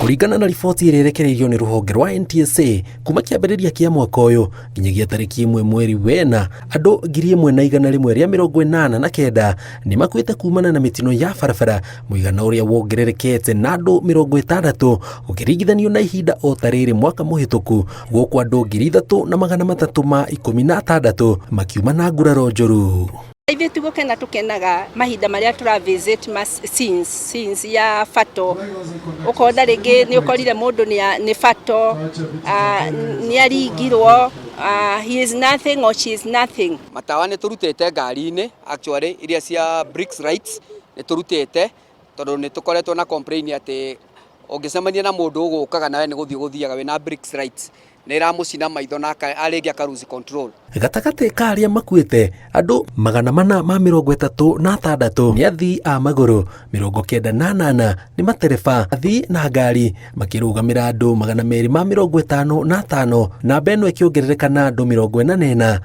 Kũringana na riboti ĩrĩa ĩrekereirio nĩ rũhonge rwa NTSA kuma kĩambĩrĩria kĩa mwaka ũyũ nginyagia tarĩki 1 mweri wena, andũ 1,189 nĩ makuĩte kumana na mĩtino ya barabara, mũigana ũrĩa wongererekete na andũ 60 ũkĩringithanio na ihinda o ta rĩrĩ mwaka mũhĩtũku, gũkũ andũ 3,316 makiuma na nguraro njũru. Ithuĩ ti gũkena tũkenaga mahinda marĩa tũra visit scenes ya fatal, ũkona rĩngĩ nĩ ũkorire mũndũ nĩ fatal, nĩ aringirwo, he is nothing or she is nothing. Matawa nĩ tũrutĩte ngari-inĩ actually iria cia bricks lights nĩ tũrutĩte tondũ nĩ tũkoretwo na complain atĩ ũngĩcemania na mũndũ ũgũkaga nawe nĩ gũthiĩ ũgũthiaga wĩna bricks lights nĩ ĩramũcina maitho na arĩngĩ aka lose control. Gatagatĩ ka arĩa makuĩte, andũ 436 nĩ athii a magũrũ, 98 nĩ matereba, athii na ngari makĩrũgamĩra andũ 255, namba ĩno ĩkĩongerereka na andũ 44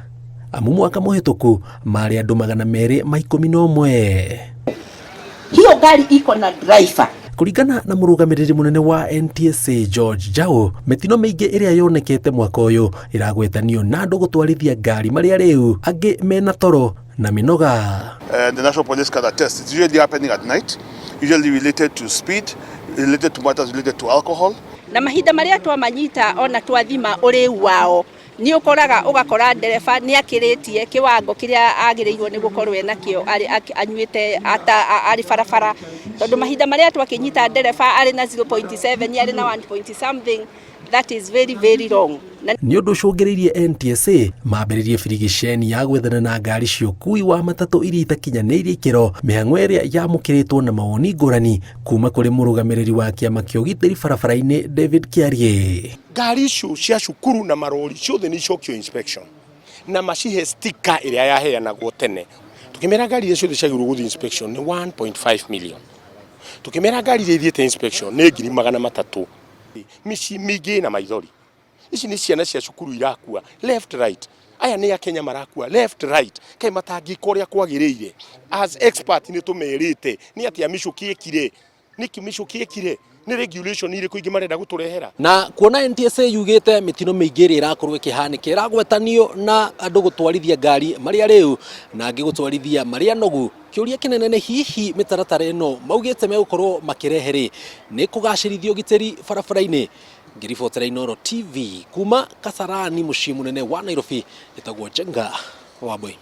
amu mwaka mũhĩtũku marĩ andũ 211. Hiyo gari iko na driver. Kũringana na mũrũgamĩrĩri mũnene wa NTSA George Njau, mĩtino mĩingĩ ĩrĩa yonekete mwaka ũyũ ĩragwetanio na andũ gũtwarithia ngari marĩ arĩu, angĩ mena toro na mĩnoga. And the National Police can attest. It's usually happening at night, usually related to speed, related to matters related to alcohol. Na mahinda marĩa twamanyita ona twathima ũrĩu wao, nĩ ũkoraga ũgakora ndereba nĩ akĩrĩtie kĩwango kĩrĩa agĩrĩirwo nĩ gũkorwo ena kĩo anyuĩte arĩ barabara, tondũ mahinda marĩa twakĩnyita ndereba arĩ na 0.7, arĩ na 1 point something, that is very very wrong. Nĩ ũndũ ũcũngĩrĩirie NTSA mambĩrĩrie birigiceni ya gwethana na ngari cia ũkui wa matatũ iria itakinyanĩirie ikĩro, mĩhang'o ĩrĩa yamũkĩrĩtwo na mawoni ngũrani kuma kũrĩ mũrũgamĩrĩri wa kĩama kĩa ũgitĩri barabara-inĩ David Kĩarie. Ngari icio cia cukuru na marori ciothe nĩ icokio inspection na macihe sticker ĩrĩa yaheanagwo tene. Tukĩmera ngari iria ciothe ciagĩrĩirwo gũthiĩ inspection nĩ 1.5 million, tukĩmera ngari iria ithiĩte inspection nĩ 300,000. Mĩciĩ mĩingĩ na maithori, ici nĩ ciana cia cukuru irakua left right, aya nĩ Akenya marakua left right, kaĩ matangĩka ũrĩa kwagĩrĩire? As expert nĩ tũmerĩte nĩ atĩa Michuki ĩkire, nĩkĩ Michuki ĩkire, nĩ regulation irĩkũ ingĩ marenda gũtũrehera? Na kuona NTSA yugĩte mĩtino mĩingĩ ĩrĩa ĩrakorwo ĩkĩhanĩka ĩragwetanio na andũ gũtwarithia ngari marĩ arĩu na angĩ gũtwarithia marĩ anogu, kĩũria kĩnene nĩ hihi mĩtaratara ĩno maugĩte megũkorwo makĩrehe rĩ nĩ kũgacĩrithia ũgitĩri barabara-inĩ. Ngĩribotera Inooro TV kuma Kasarani mũciĩ mũnene wa Nairobi, ĩtagwo Njenga Wambui.